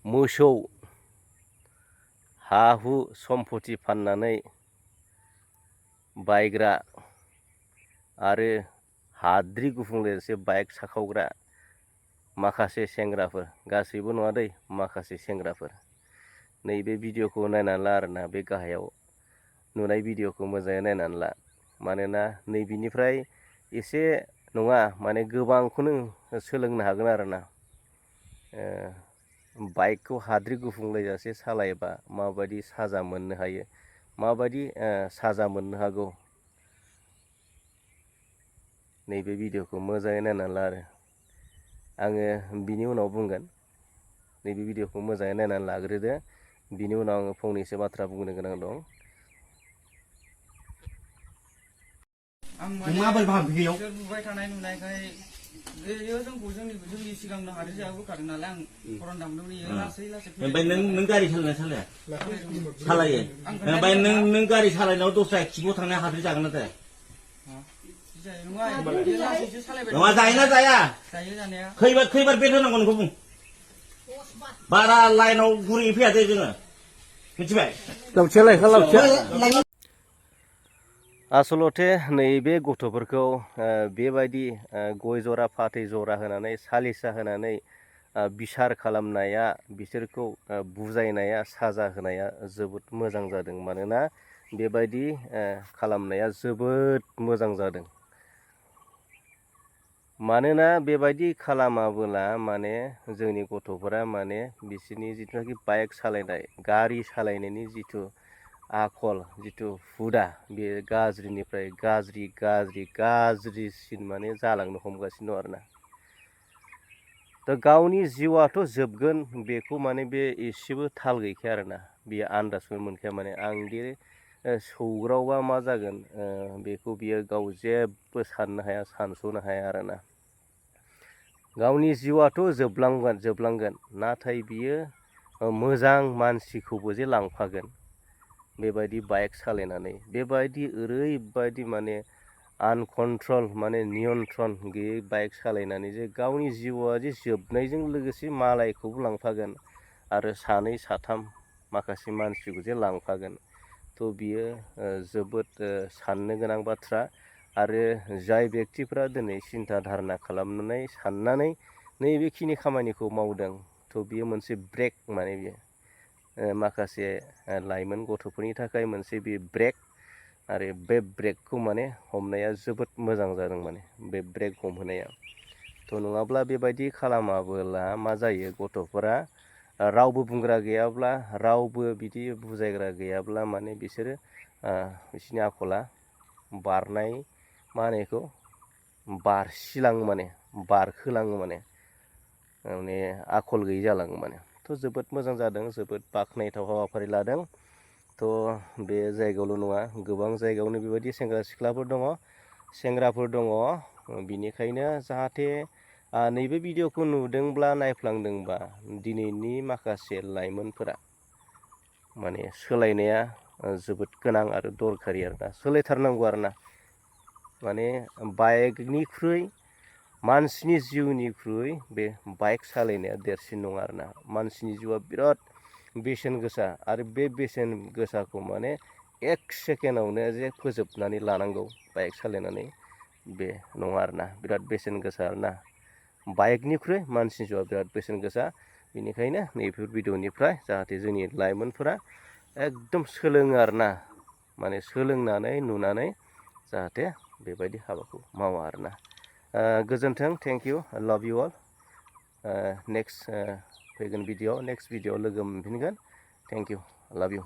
मोसौ हा हु सम्पति फाननानै बायग्रा आरो हाद्रि गुफुंलेसे बाइक साखावग्रा माखासे सेंग्राफोर, गासैबो नङा दै, माखासे सेंग्राफोर नैबे भिडिअखौ नायनानै ला आरोना। बे गाहायाव नुनाय भिडिअखौ मोजाङै नायनानै ला। मानोना नैबेनिफ्राय एसे नङा माने गोबांखौनो सोलोंनो हागोन आरोना। बाइकखौ हाद्रि गुफुंलेजासे सालायोबा माबायदि साजा मोननो हायो, माबायदि साजा मोननो हागौ, नैबे भिडिअखौ मोजाङै नायनानै ला आरो। आङो बिनि उनाव बुंगोन। नैबे भिडिअखौ मोजाङै नायनानै लाग्रोदो, बिनि उनाव आङो फंनैसो बाथ्रा बुंनो गोनां दं। आं माबोरै भाबियाव बुबाय थानाय नुनायखाय बेयो जोंनि सिगांनो हारि जाबोखादों नालाय आं फरन दामदोंमोन इयो लासै लासै ओमफ्राय नों गारि सालायो ओमफ्राय नों गारि सालायनायाव दस्रा खिबो थांनाय हाद्रि जागोन ना जाया? नङा जायोना जाया? जायो जानाया। खैबार बेट होनांगौ नोंखौ बुं। बारा लाइनाव गुरै फैया दे जोङो, मिथिबाय? आसलथे नैबे गथ'फोरखौ बेबायदि गय जरा फाथै जरा होनानै सालिसा होनानै बिसार खालामनाया, बिसोरखौ बुजायनाया, साजा होनाया जोबोद मोजां जादों। मानोना बेबायदि खालामनाया जोबोद मोजां जादों। मानोना बेबायदि खालामाबोला माने जोंनि गथ'फोरा माने बिसोरनि जिथुनाखि बाइक सालायनाय, गारि सालायनायनि जिथु आखल, जिथु हुदा, बे गाज्रिनिफ्राय गाज्रिसिन माने जालांनो हमगासिनो दं आरोना। दा गावनि जिउआथ' जोबगोन बेखौ माने बे एसेबो थाल गैखाया आरोना। बेयो आन्दाजबो मोनखाया, माने आंदि सौग्रावबा मा जागोन बेखौ बियो गाव जेबो साननो हाया, सानस'नो हाया आरोना। गावनि जिउआथ' जोबलांगोन, नाथाय बियो मोजां मानसिखौबो जे लांफागोन बेबायदि बाइक सालायनानै, बेबायदि ओरैबायदि माने आनकन्ट्रल, माने नियन्त्रन गैयै बाइक सालायनानै जे गावनि जिउआ जे जोबनायजों लोगोसे मालायखौबो लांफागोन आरो सानै साथाम माखासे मानसिखौ जे लांफागोन, थ' बियो जोबोद साननो गोनां बाथ्रा। आरो जाय बेक्तिफ्रा दिनै सिन्था धारना खालामनानै साननानै नैबेखिनि खामानिखौ मावदों, थ' बियो मोनसे ब्रेक, माने बियो माखासे लाइमोन गथ'फोरनि थाखाय मोनसे बे ब्रेक। आरो बे ब्रेकखौ माने हमनाया जोबोद मोजां जादों, माने बे ब्रेक हमहोनाया। थ' नङाब्ला बेबायदि खालामाबोला मा जायो, गथ'फोरा रावबो बुंग्रा गैयाब्ला, रावबो बिदि बुजायग्रा गैयाब्ला माने बिसोरो बिसोरनि आखला बारनाय, मा होनो बेखौ, बारसिलाङो, माने बारखोलाङो, माने आखल गैयि जालाङो माने। थ' जोबोद मोजां जादों, जोबोद बाख्नायथाव हाबाफारि लादों। थ' बे जायगायावल' नङा, गोबां जायगायावनो बेबायदि सेंग्रा सिख्लाफोर दङ, सेंग्राफोर दङ। बिनिखायनो जाहाथे नैबे भिडिअखौ नुदोंब्ला, नायफ्लांदोंबा दिनैनि माखासे लाइमोनफोरा माने सोलायनाया जोबोद गोनां आरो दरखारि आरोना, सोलायथारनांगौ आरोना। माने बाइकनिख्रुइ, मानसिनि जिउनिख्रुइ बे बाइक सालायनाया देरसिन नङा आरोना। मानसिनि जिउआ बिराद बेसेन गोसा, आरो बे बेसेन गोसाखौ माने 1 सेकेन्डआवनो जे फोजोबनानै लानांगौ बाइक सालायनानै, बे नङा आरोना। बिराद बेसेन गोसा आरोना, बाइकनिख्रुइ मानसिनि जिउआ बिराद बेसेन गोसा। बेनिखायनो नैबेफोर भिडिअनिफ्राय जाहाथे जोंनि लाइमोनफोरा एकदम सोलोङो आरोना, माने सोलोंनानै नुनानै जाहाथे बेबायदि हाबाखौ मावा आरोना। गोजोन्थों, थेंक इउ, लाभ इउ अल। नेक्स्ट फैगोन भिडिअ, नेक्स्ट भिडिअ लोगो मोनफिनगोन। थेंक इउ, लाभ इउ।